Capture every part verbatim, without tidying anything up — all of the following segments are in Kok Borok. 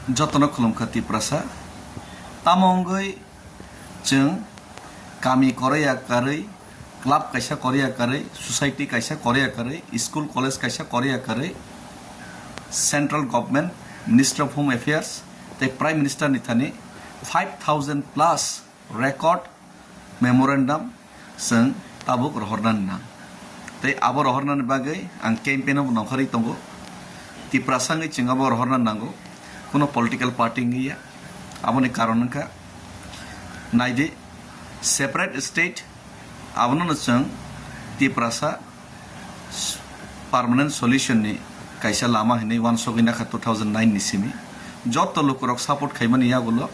Jotono khulumkha Tiprasa. Tamo wngwi chwng kami koroi ya karwi, club kaisa koroi ya karwi, society kaisa koroi ya karwi, school college kaisa koroi ya karwi, central government, Minister of Home Affairs tei Prime Minister ni thani five thousand plus record memorandum chwng tabuk rohornani nang. Tei abo rohornani bagwi ang campaign-o bo nongkhorwi tongo. Tiprasa wngwi chwng abo rohorna nango, kuno political party wngwi ya. Aboni karon wngkha, naidi, separate state, abono chwng Tiprasa permanent solution ni kaisa lama hinwi uansugwi nakha two thousand nine ni simi. Joto lukurok support khaimani yagulo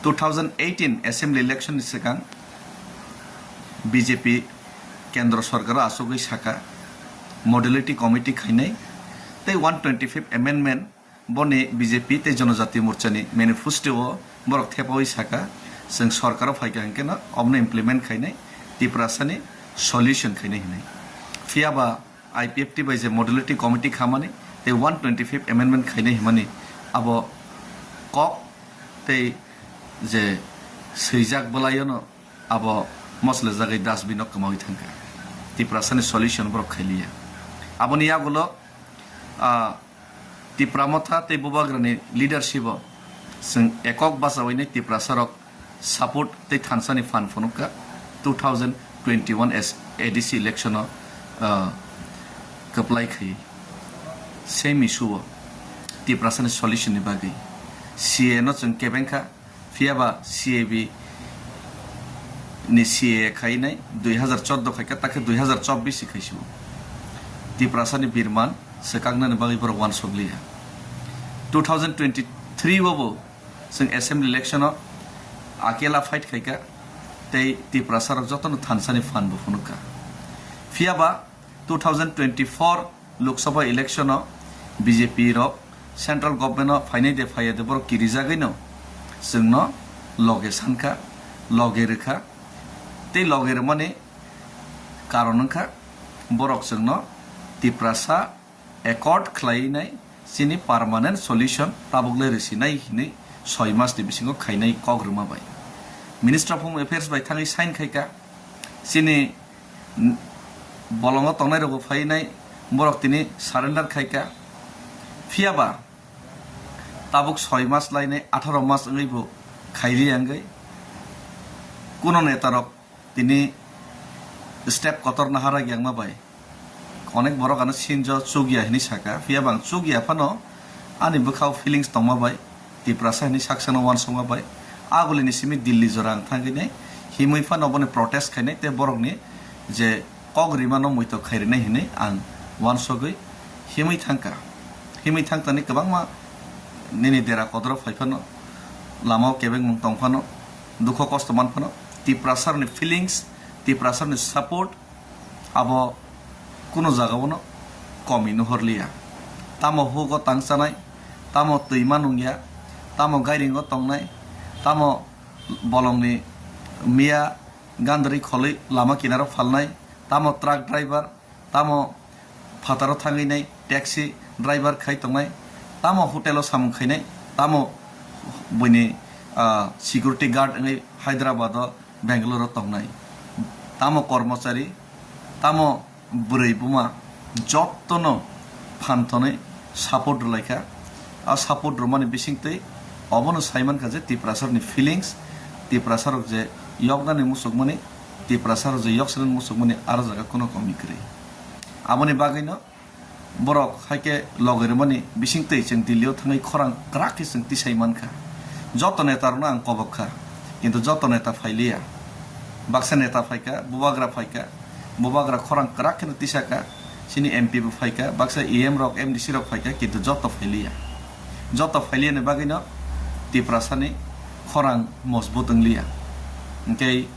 two thousand eighteen assembly election ni swkang B J P kendro sorkaro asugwi saka modality committee khainai tei one twenty-fifth amendment boni B J P tei Jonojati Morchani manifesto o borok thepawi saka, chwng sorkaro phaikha hwnkhe no obono implement khainai, Tiprasani solution khainai hinwi. Phiyaba I P F T bai je modality committee khamani tei one twenty-fifth amendment khainai himani abo kok tei je swijak bwlaiono abo moslejagwi dustbin o kwmawi thangkha. Tiprasani solution borok khailiya. Aboni yagulo, ah, Tipra Motha tei Bubagrani leadership o chwng ekok bachawi nai Tiprasarok support tei thansani phan phunukha two thousand twenty-one as A D C election o, ah, kwplai khai. Same issue o Tiprasani solution ni bagwi C A A no chwng kebengkha. Phiyaba C A B ni C A A khainai dui hazar chordo khaikha, takhe dui hazar chobbish si khaisio. Tiprasani birman swkaknani bagwi borok uansukliya. Two thousand twenty-three o bo chwng assembly election o akela fight khaikha tei Tiprasarok jotono thansani phan bo phunukha. Phiyaba two thousand twenty-four Lok Sabha election o B J P rok central government o phainai de phaiya de borok kirijagwi no chwngno loge sankha, loge rwkha. Tei loge rwmani karon wngkha borok chwngno Tiprasa accord khlaiwi nai chini permanent solution tabuk le rwsinai hinwi soi mas ni bisingo khainai kok rwma bai. Minister of Home Affairs bai thangwi sign khaikha. Chini bolongo tongnai rokbo phainai borok tini surrender khaikha. Phiyaba tabuk soi mas lainai atharo mas wngwi bo khailiya wngwi kuno netarok tini step kotor nahara gyangma bai onek borok ano sinjo chukya hinwi saka. Phiyaba ang chukya phano ani bwkhao feelings tongma bai Tiprasa hinwi saksano uansukma bai agulini simi Delhi jora ang thangwi nai himwi phano boni protest khainai tei borokni je kok rimano muitok khai rinai hinwi ang uansugwi himwi thangkha. Himwi thangtani kwbangma nini dera kodro phai phano, lamao kebengmung tong phano, dukho kosto man phano, Tiprasarokni feelings, Tiprasarokni support abo kuno jagao no komi nuhorliya. Tamo hugo tang chanai, tamo twima nungya, tamo gairingo tongnai, tamo bolongni miya gandri kholwi lama kinaro phalnai, tamo truck driver, tamo phataro thangwi nai taxi driver khai tongnai, tamo hotel o samung khainai, tamo buini, ah, security guard wngwi Hyderabad o, Bangalore o tongnai, tamo kormochari, tamo bwrwi buma jottono phan tonwi support rwlaikha. A support rwmani bisingtwi obono saimankha je Tiprasarokni feelings, Tiprasarok je yoknani muchukmani, Tiprasarok je yoksanani muchukmani aro jaga kuno komi kwrwi. Aboni bagwino borok haikhe loge rwmani bisingtwi chwng Delhi o thangwi khorang kwrak khe chwng tisai mankha. Joto neta rokno ang kobok kha, kintu joto neta phailiya. Baksa neta phaikha, bubagra phaikha, bubagra khorang kwrak kheno tisaka, chini M P bo phaikha, baksa E M rok, M D C rok phaikha, kintu joto phailiya. Joto phailiyani bagwino Tiprasani khorang mojbut wngliya. Hinkhe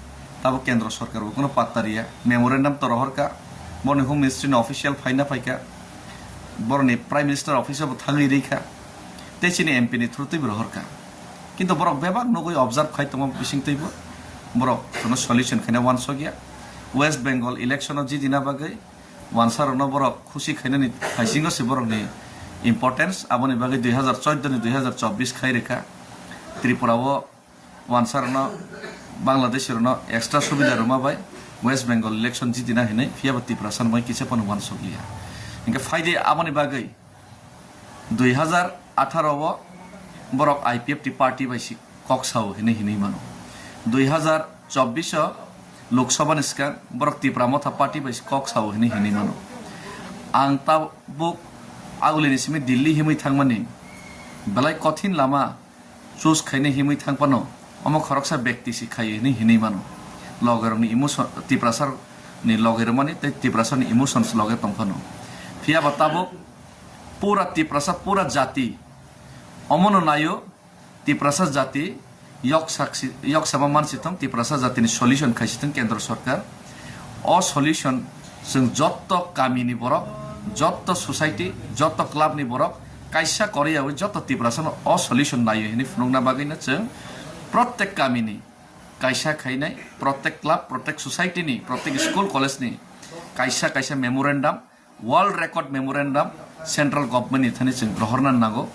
tabo kendro sorkar bo kuno patta riya. Memorandum to rohorkha, boni Home Ministry ni official phaina phaikha, boroni Prime Minister office o bo thangwi rikha, tei chini M P ni through twi bo rohorkha. Kintu borok bebak nugwi observe khai tongma bisingtwi bo borok kuno solution khaina uansukya. West Bengal election o jidina bagwi wansarokno borok khusi khainani haisingo se borokni importance, aboni bagwi dui hazar chauddoni dui hazar chobbish khai rwkha. Tripura o wansa rwno, Bangladeshi rwno extra subida rwma bai West Bengal election jitina hinwi, phiyaba Tiprasa ni bagwi kisa phano wansok liya. Hinkhe phaidi aboni bagwi dui hazar atharo o borok I P F T party bai si kok sao hinwi hinwi mano. Dui hazar chobbish o Lok Sabha ni swkang borok Tipra Motha party bai si kok sao hinwi hinwi mano. Ang tabuk agulini simi Delhi himwi thangmani belai kothin lama choose khainai himwi thang phano omo khoroksa bekti si khaio hinwi hinwi mano. Logerokni emotion, Tiprasa ni loge rwmani tei Tiprasa ni emotions loge tong phano. Phiyaba tabuk pura Tiprasa, pura jati omono naio. Tiprasa jati yok saksi, yok sama mansi thung, Tiprasa jatini solution khaisi thung kendro sorkar. O solution chwng jotto kamini borok, jotto society, jotto club ni borok kaisa koriyawi jotto Tiprasano o solution naio hinwi phunukna bagwino chwng protek kamini kaisa khainai, protek club, protek society ni, protek school college ni kaisa kaisa memorandum, world record memorandum central government ni thani chwng rohorna nango.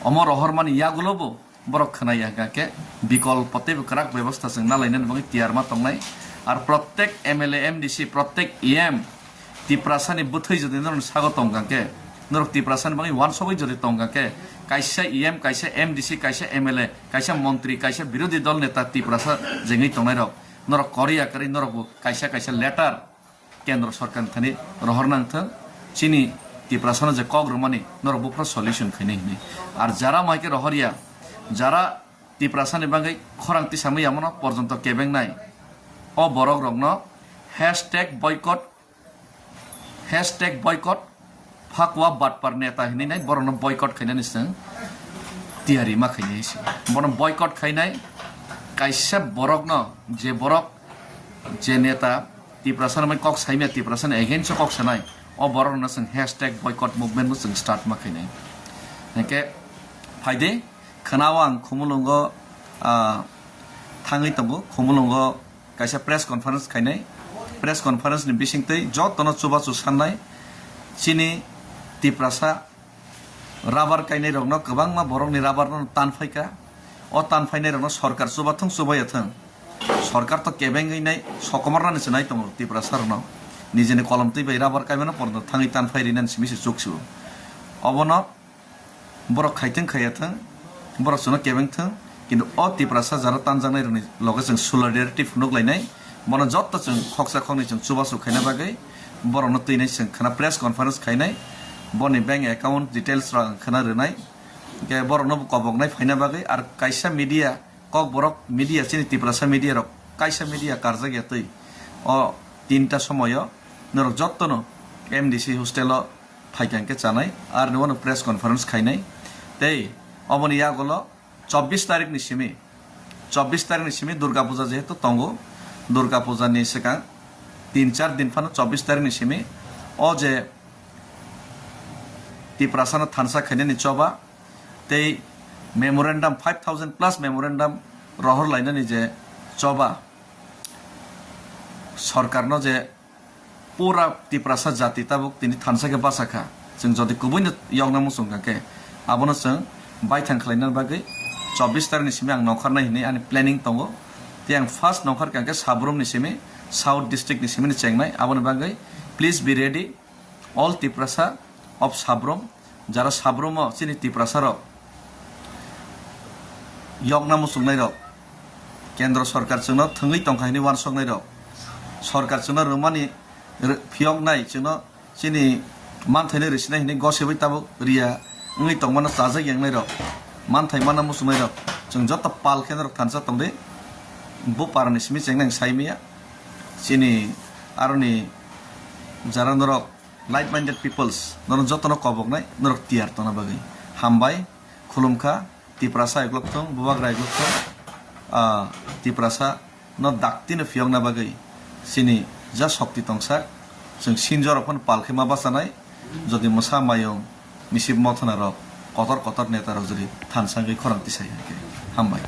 Omo rohormani yagulo bo borok khwnaya hwnkha khe bikolpo teibo kwrak bebosta chwng nalainani bagwi tiyar ma tongnai. Ar protek M L A, M D C, protek E M Tiprasa ni bwthwi jodi norok sago tong hwnkha khe, norok Tiprasa ni bagwi wansogwi jodi tong hwnkha khe, kaisa E M, kaisa M D C, kaisa M L A, kaisa montri, kaisa birodhi dol neta Tiprasa jengwi tongnai rok, norok koriya kwrwi norok bo kaisa kaisa letter kendro sorkar ni thani rohor nang thung, chini Tiprasano je kok rwmani norok buphuru solution khainai hinwi. Ar jara mai khe rohorya, jara Tiprasani bagwi khorang tisamwi yamono porjonto kebengnai, o borok rokno hashtag boycott, hashtag boycott, phakwa batpar neta hinwi nai borokno boycott khainani chwng tiyari ma khainai se. Bono boycott khainai kaisa borokno, je borok, je neta Tiprasa ni kok saimya, Tiprasa ni against o kok sanai, o borok no chwng hashtag boycott movement no chwng start ma khainai. Hingke phaide khwnao ang Khumulwngo, ah, thangwi tongo, Khumulwngo kaisa press conference khainai. Press conference ni bisingtwi jotono chubachu sannai chini Tiprasa rubber kainai rokno, kwbangma borokni rubber no tanphaikha. O tanphainai rokno sorkar chubathung chubaiyathung. Sorkar to kebengwi nai sokomornani se nai tongo Tiprasa rokno. Nijini kolom twi bai rubber kaimano porno thangwi tanphai rinani simi se chuksu. Obono borok khaithung khaiyathung, borok chwngno kebengthung, kintu o Tiprasa jara tanjaknai rokni loge chwng solidarity phunuk lainai. Bono jotto chwng khoksa khoknwi chwng chubachu khaina bagwi borokno twinai chwng khwna press conference khainai. Boni bank account details rok ang khwna rwnai. Hingke borokno bo koboknai phaina bagwi, ar kaisa media, kokborok media, chini Tiprasa media rok, kaisa media karjakya twi o tinta somoyo norok jottono M D C hostel o phaikha hingke chanai, ar ni uano press conference khainai. Tei oboni yagulo chobbish tarik ni simi, chobbish tarik ni simi Durga Puja jehetu tongo, Durga Puja ni swkang tin char din phano chobbish tarik ni simi o je Tiprasano thansa khainani choba tei memorandum, five thousand plus memorandum rohor lainani je choba, sorkarno je pura Tiprasa jati tabuk tini thansa khe bachakha, chwng jodi kubuino yokna muchung kha khe, abono chwng baithang khlaina bagwi chobbish tarikni simi ang nongkhornai hinwi ani planning tongo. Tei ang first nongkhor kha khe Sabrum ni simi, South district ni simi ni chengnai, aboni bagwi please be ready. All Tiprasa of Sabrum, jara Sabrum o chini Tiprasa rok yokna muchungnai rok, kendro sorkar chwngno thwngwi tongkha hinwi uansuknai rok, sorkar chwngno rwmani rw-, phiyoknai, chwngno chini manthaino rwsinai hinwi gosibwi tabuk riya wngwi tongmano chajak yangnai rok, manthai manna muchungnai rok, chwng joto pal khe norok thansa tongdi. Buphar ni simi chengnai ang saimaya, chini aroni jara norok like-minded peoples, norok jotono koboknai, norok tiyar tongna bagwi. Hambai, khulumkha, Tiprasa eglok thung, Bubagra eglok thung, ah, Tiprasa no dakti no phiyokna bagwi chini ja shokti tongsak, chwng sinjorok phano pal khe ma bachanai, jodi mwsa mayung, misip mothona rok, kotor kotor neta rok jodi thansa wngwi khorang tisai hai khe. Hambai.